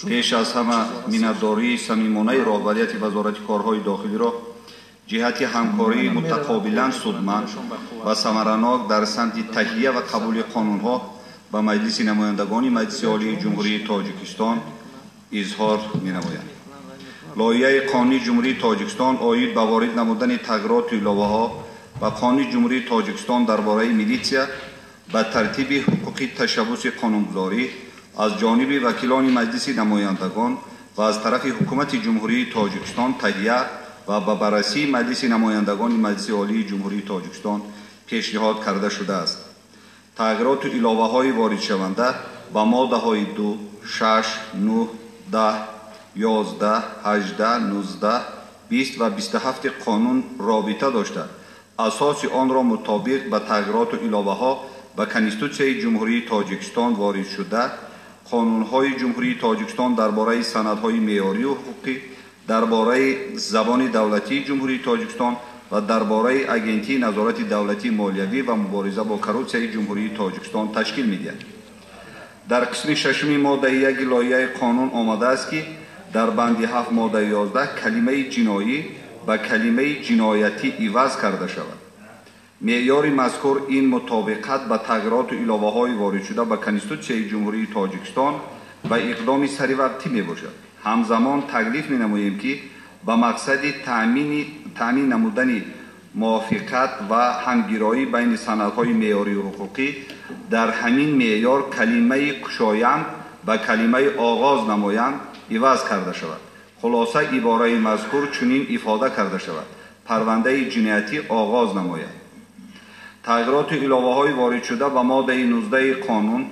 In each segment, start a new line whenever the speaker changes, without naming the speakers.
Пеш аз ҳама миннатдории самимонаи роҳбарияти Вазорати корҳои дохилиро ҷиҳати ҳамкории мутақобилан судманд ва самаранок дар самти таҳия ва қабули қонунҳо ба Маҷлиси намояндагони Маҷлиси Олии Ҷумҳурии Тоҷикистон изҳор менамояд. Лоиҳаи Қонуни Ҷумҳурии Тоҷикистон оид ба ворид намудани тағйироту иловаҳо ба Қонуни Ҷумҳурии Тоҷикистон дар бораи милитсия ба тартиби ҳуқуқи ташаббуси қонунгузорӣ аз ҷониби вакилони Маҷлиси намояндагон ва аз тарафи Ҳукумати Ҷумҳурии Тоҷикистон таҳия ва ба баррасии Маҷлиси намояндагони Маҷлиси Олии Ҷумҳурии Тоҷикистон пешниҳод карда шудааст. Тағйироту иловаҳои воридшаванда ба моддаҳои 2, 6, 9, 10, 11, 18, 19, 20 ва 27 қонун робита дошта, асоси онро мутобиқ ба тағйироту иловаҳо ба Конститутсияи Ҷумҳурии Тоҷикистон ворид шуда, қонунҳои Ҷумҳурии Тоҷикистон дар бораи санадҳои меъёрию ҳуқуқӣ, дар бораи забони давлатии Ҷумҳурии Тоҷикистон ва дар бораи Агентии назорати давлатии молиявӣ ва мубориза бо коррупсияи Ҷумҳурии Тоҷикистон ташкил медиҳад. Дар қисми шашуми моддаи 1 лоиҳаи қонун омадааст, ки дар банди 7 моддаи 11 калимаи ҷиноӣ ба калимаи ҷиноятӣ иваз карда шавад. Меъёри мазкур ин мутобиқат ба тағйироту иловаҳои воридшуда ба Конститутсияи Ҷумҳурии Тоҷикистон ва иқдоми саривақтӣ мебошад. Ҳамзамон таклиф менамоем, ки ба мақсади таъмин намудани мувофиқат ва ҳамгироӣ байни санадҳои меъёрию ҳуқуқӣ дар ҳамин меъёр калимаи кушоянд ба калимаи оғоз намоянд иваз карда шавад. Хулоса, ибораи мазкур чунин ифода карда шавад: парвандаи ҷиноятӣ оғоз намояд. Тағйироту иловаҳои воридшуда ба моддаи 19 қонун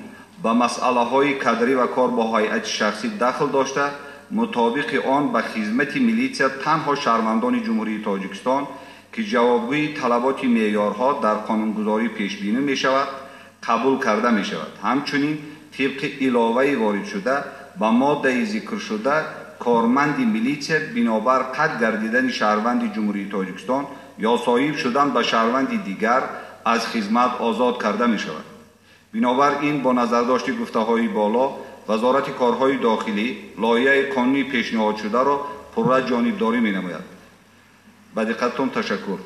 ба масъалаҳои кадрӣ ва кор бо ҳайати шахсӣ дахл дошта, мутобиқи он ба хизмати милитсия танҳо шаҳрвандони Ҷумҳурии Тоҷикистон, ки ҷавобгӯи талаботи меъёрҳо дар қонунгузорӣ пешбинӣ мешавад, қабул карда мешавад. Ҳамчунин тибқи иловаи воридшуда ба моддаи зикршуда корманди милитсия бинобар қатл гардидани шаҳрванди Ҷумҳурии Тоҷикистон ё соҳиб шудан ба шаҳрванди дигар аз хизмат озод карда мешавад. Бинобар ин, бо назардошти гуфтаҳои боло, Вазорати корҳои дохилӣ лоиҳаи қонунии пешниҳодшударо пурра ҷонибдорӣ менамояд. Ба диққататон ташаккур.